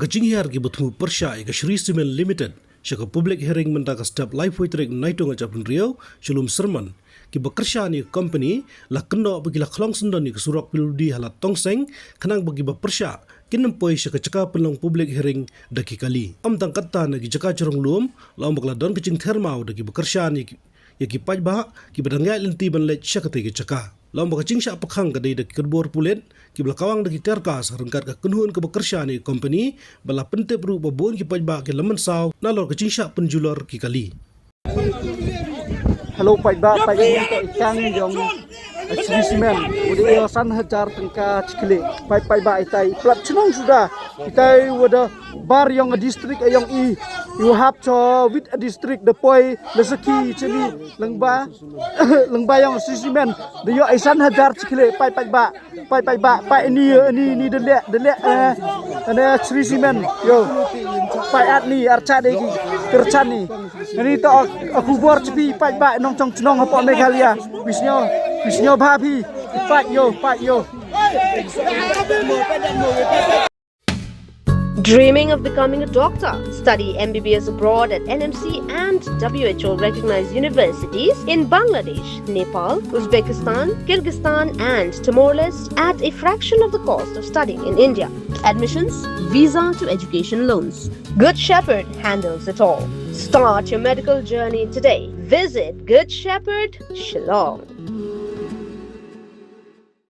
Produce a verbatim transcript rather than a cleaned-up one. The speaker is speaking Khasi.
Jinghiar kiba thmu pyrshah ïa ka Shree Cement Limited sha ka public hearing mynta ka step laiphew tarik Naitung ar hajar arphew hynriew sha Lumsyrman, kiba kyrshan ïa ka company la kynnoh ba ki la khlong syndon ïa ka surok P W D ha Lad Tongseng, khnang ba kiba pyrshah kin ym poi sha ka jaka pynlong public hearing da ki kali. Ym tang katta, na ki jaka jrong lum la ong ba ka la don ka jingther maw da kiba kyrshan ïa ki, ïa ki paidbah kiba dang ïaid lynti ban leit sha katei ka jaka. La ong ba ka jingshah pyrkhang ka dei da ki kynbor pulit kiba la kawang da ki tear gas ryngkat ka kynhun kaba kyrshan ïa ka company, bad la pyntip ruh ba bun ki paidbah ki la mynsaw nalor ka jingshah pynjulor ki kali. Hello paidbah, paidbah, ito i kang jong Shree Cement, u dei ïa san hajar tyngka chi khlieh. Paid, paidbah, itai plat chnong suda, itai wa da bar ïong a district ïong i, i wa hap cho wit a district da poi la sakhi chini lyngba, lyngba ïong Shree Cement da ïoh i san hajar chi khlieh, paid, paidbah. Paid, paidbah, paid, ini, ini, ini da leh, da leh, eh, ane Shree Cement, yo. Paid, at ni, archa de ki, kyrchan ni. Ini to, aku bor chepi, paidbah, nongchong chnong hapoh Meghalaya. Phi sngew, phi sngew bha phi, paid, yo, paid, yo. Dreaming of becoming a doctor? Study M B B S abroad at N M C and W H O recognized universities in Bangladesh, Nepal, Uzbekistan, Kyrgyzstan, and Timor Leste at a fraction of the cost of studying in India. Admissions, visa to education loans. Good Shepherd handles it all. Start your medical journey today. Visit Good Shepherd, Shillong.